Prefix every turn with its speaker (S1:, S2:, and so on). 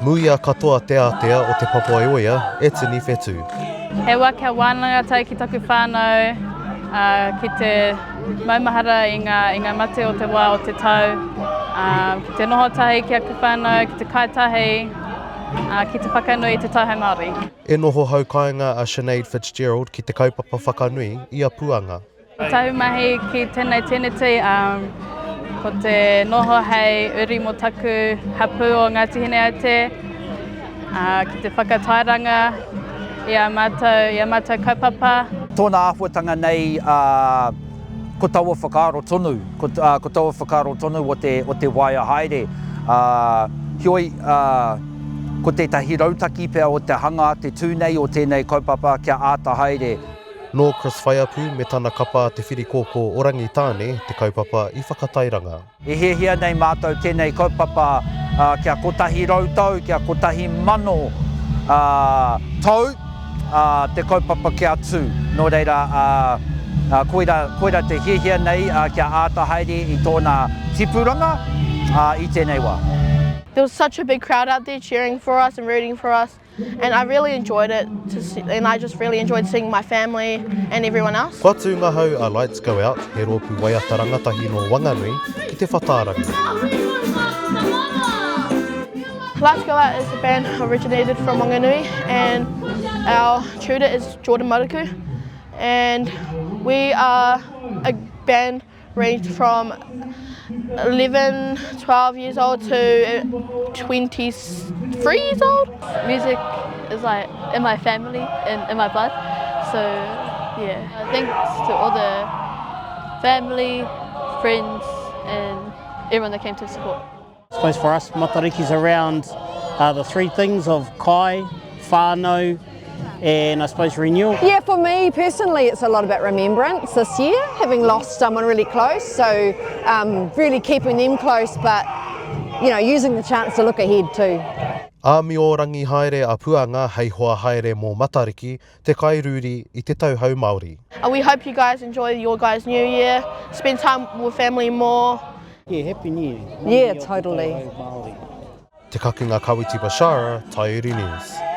S1: Muia katoa te ātea o Te Papaioea e tini whetū.
S2: He wā kia wānanga tahi ki taku whānau, ā, ki te maumahara i ngā, i ngā mate o te wā o te tau, ā, ki te noho tahi ki aku whānau, ki te kai tahi, ā, ki te whakanui i te tau hei Māori.
S1: E noho haukāinga a Sinead Fitzgerald ki te kaupapa whakanui i a Puanga.
S2: Ko taku mahi ki tēnei teneti, ko te noho hei uri mō taku hapū o Ngāti Hineaute, ki te whakatairanga i ā mātou, i ā mātou kaupapa.
S3: Tōna āhuatanga nei, ko taua whakaaro tonu, ko taua whakaaro tonu o te, o te waea haere. Heoi, ko tētahi rautaki pea o te hanga, te tū nei o tēnei kaupapa kia āta haere.
S1: Nō Chris Whaiapu me tana kapa Te Whirikōkō o Rangitāne te kaupapa i whakatairanga.
S3: E hiahia nei mātou tēnei kaupapa kia 100 tau, kia 1000 tau te kaupapa kia tū. Nō reira, koira, koira te hiahia nei kia āta haere i tōna tipuranga i tēnei wā.
S4: There was such a big crowd out there cheering for us and rooting for us. And I really enjoyed it to see, and I just really enjoyed seeing my family and everyone else.
S1: Kua tū ngahau a Lights Go Out, he rōpū waiata rangatahi nō Wanganui, ki te whatārangi.
S4: Lights Go Out is a band originated from Wanganui and our tutor is Jordan Maraku and we are a band ranged from 11, 12 years old to 23 years old.
S2: Music is like in my family and in my blood, so yeah. Thanks to all the family, friends and everyone that came to support.
S5: I suppose for us, Matariki's around uh, the three things of kai, whānau, and I suppose renewal.
S6: Yeah, for me personally, it's a lot about remembrance this year, having lost someone really close, so um, really keeping them close, but you know, using the chance to look ahead too.
S1: Āmiorangi haere a Puanga hei hoa haere mō Matariki, te kairūri i te tauhou Māori.
S4: Uh, we hope you guys enjoy your guys' new year, spend time with family more.
S5: Yeah, happy new year.
S6: Yeah, totally.
S1: Te Kakenga Kawiti Bashara, Taiuru News.